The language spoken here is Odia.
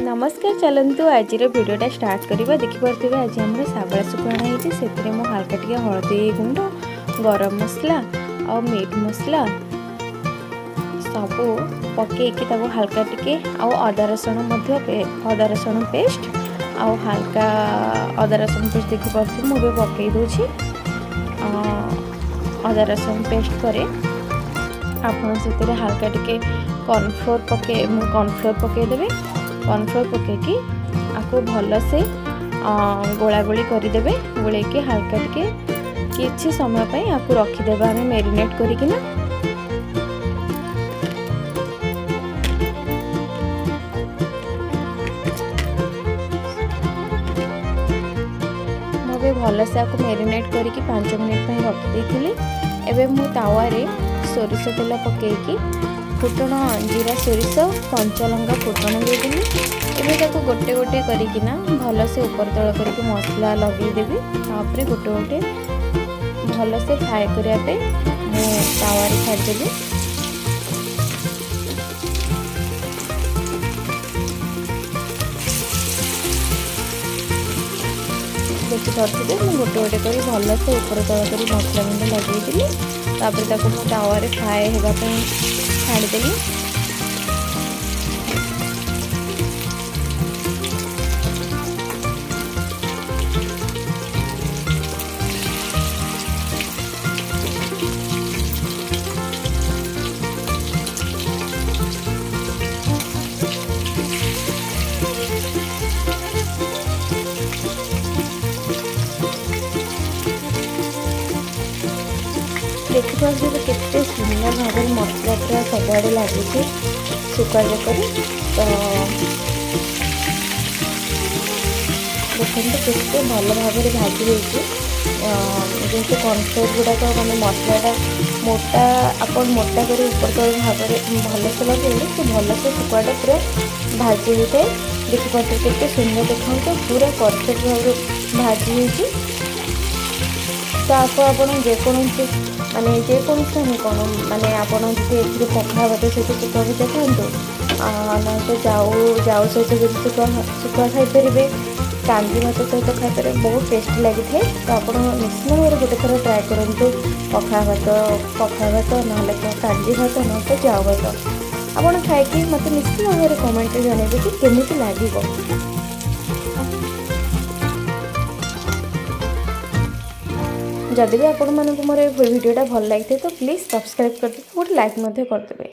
ନମସ୍କାର, ଚାଲନ୍ତୁ ଆଜିର ଭିଡ଼ିଓଟା ଷ୍ଟାର୍ଟ କରିବା। ଦେଖିପାରୁଥିବେ, ଆଜି ଆମର ଶାବଳା ଶୁଖୁଆ ଅଣା ହେଇଛି। ସେଥିରେ ମୁଁ ହାଲକା ଟିକେ ହଳଦୀ ଗୁଣ୍ଡ, ଗରମ ମସଲା ଆଉ ମିଟ୍ ମସଲା ସବୁ ପକେଇକି ତାକୁ ହାଲକା ଟିକେ ଆଉ ଅଦା ରସୁଣ ମଧ୍ୟ, ଅଦା ରସୁଣ ପେଷ୍ଟ ଆଉ ହାଲକା ଅଦା ରସୁଣ ପେଷ୍ଟ ଦେଖିପାରୁଥିବେ, ମୁଁ ଏବେ ପକେଇ ଦେଉଛି। ଅଦା ରସୁଣ ପେଷ୍ଟ ପରେ ଆପଣ ସେଥିରେ ହାଲକା ଟିକେ କର୍ଣ୍ଣଫ୍ଲୋର୍ ପକାଇଦେବେ। କର୍ଣ୍ଣଫ୍ଲୋର୍ ପକାଇକି ଆକୁ ଭଲସେ ଗୋଳାଗୋଳି କରିଦେବେ। ଗୋଳେଇକି ହାଲକା ଟିକେ କିଛି ସମୟ ପାଇଁ ଆକୁ ରଖିଦେବା ଆମେ ମ୍ୟାରିନେଟ୍ କରିକିନା। ମୁଁ ଏବେ ଭଲସେ ଆକୁ ମ୍ୟାରିନେଟ୍ କରିକି 5 ମିନିଟ୍ ପାଇଁ ରଖିଦେଇଥିଲି। ଏବେ ମୁଁ ତାୱାରେ ସୋରିଷ ତେଲ ପକାଇକି ଫୁଟଣ, ଜିରା, ସୋରିଷ, କଞ୍ଚା ଲଙ୍କା ଫୁଟଣ ଦେଇଦେଲି। ଏବେ ତାକୁ ଗୋଟେ ଗୋଟେ କରିକିନା ଭଲସେ ଉପର ତଳ କରିକି ମସଲା ଲଗେଇଦେବି। ତାପରେ ଗୋଟେ ଗୋଟେ ଭଲସେ ଫ୍ରାଏ କରିବା ପାଇଁ ମୁଁ ତାୱାରେ ଛାଡ଼ିଦେବି। ଦେଖିପାରୁଥିବେ, ମୁଁ ଗୋଟେ ଗୋଟେ କରି ଭଲସେ ଉପର ତଳ କରି ମସଲା ଗୁଣ୍ଡ ଲଗେଇଦେଲି। ତାପରେ ତାକୁ ମୁଁ ତାୱାରେ ଫ୍ରାଏ ହେବା ପାଇଁ ଛାଡ଼ିଦେଲି। ଦେଖିପାରୁଥିବେ, କେତେ ସୁନ୍ଦର ଭାବରେ ମସଲା ପୁରା ସବୁଆଡ଼େ ଲାଗିଛି ଶୁଖୁଆ ଯାକରେ। ତ ଦେଖନ୍ତୁ, କେତେ ଭଲ ଭାବରେ ଭାଜି ହେଇଛି। ଯେହେତୁ କର୍ଣ୍ଣଫ୍ଲୋର୍ ଗୁଡ଼ାକ ମାନେ ମସଲାଟା ମୋଟା, ଆପଣ ମୋଟା କରି ଉପର ତଳ ଭାବରେ ଭଲସେ ଲଗେଇଲେ ସେ ଭଲସେ ଶୁଖୁଆଟା ପୁରା ଭାଜି ହେଇଥାଏ। ଦେଖିପାରୁଥିବେ, କେତେ ସୁନ୍ଦର ଦେଖାଯାଉଛି, ପୁରା ପରଫେକ୍ଟ ଭାବରେ ଭାଜି ହେଇଛି। ତ ଆକୁ ଆପଣ ଯେକୌଣସି, ମାନେ ଯେକୌଣସି ଆମେ କ'ଣ, ମାନେ ଆପଣ ଯଦି ଏଥିରେ ପଖାଳ ଭାତ ସହିତ ଶୁଖୁଆ ଭଜା ଖାଆନ୍ତୁ, ନହେଲେ ତ ଜାଉ ସହିତ ଯଦି ଶୁଖୁଆ ଖାଇପାରିବେ, କାଞ୍ଜି ଭାତ ସହିତ ଖାଇପାରିବେ, ବହୁତ ଟେଷ୍ଟି ଲାଗିଥାଏ। ତ ଆପଣ ନିଶ୍ଚିତ ଭାବରେ ଗୋଟେ ଥର ଟ୍ରାଏ କରନ୍ତୁ। ପଖାଳ ଭାତ ନହେଲେ ତ କାଞ୍ଜି ଭାତ, ନହେଲେ ତ ଜାଉ ଭାତ ଆପଣ ଖାଇକି ମୋତେ ନିଶ୍ଚିତ ଭାବରେ କମେଣ୍ଟରେ ଜଣାଇବେ କି କେମିତି ଲାଗିବ। ଯଦି ବି ଆପଣମାନଙ୍କୁ ମୋର ଏ ଭିଡ଼ିଓଟା ଭଲ ଲାଗିଥାଏ, ତ ପ୍ଲିଜ୍ ସବସ୍କ୍ରାଇବ୍ କରିଦେବେ, ଗୋଟେ ଲାଇକ୍ ମଧ୍ୟ କରିଦେବେ।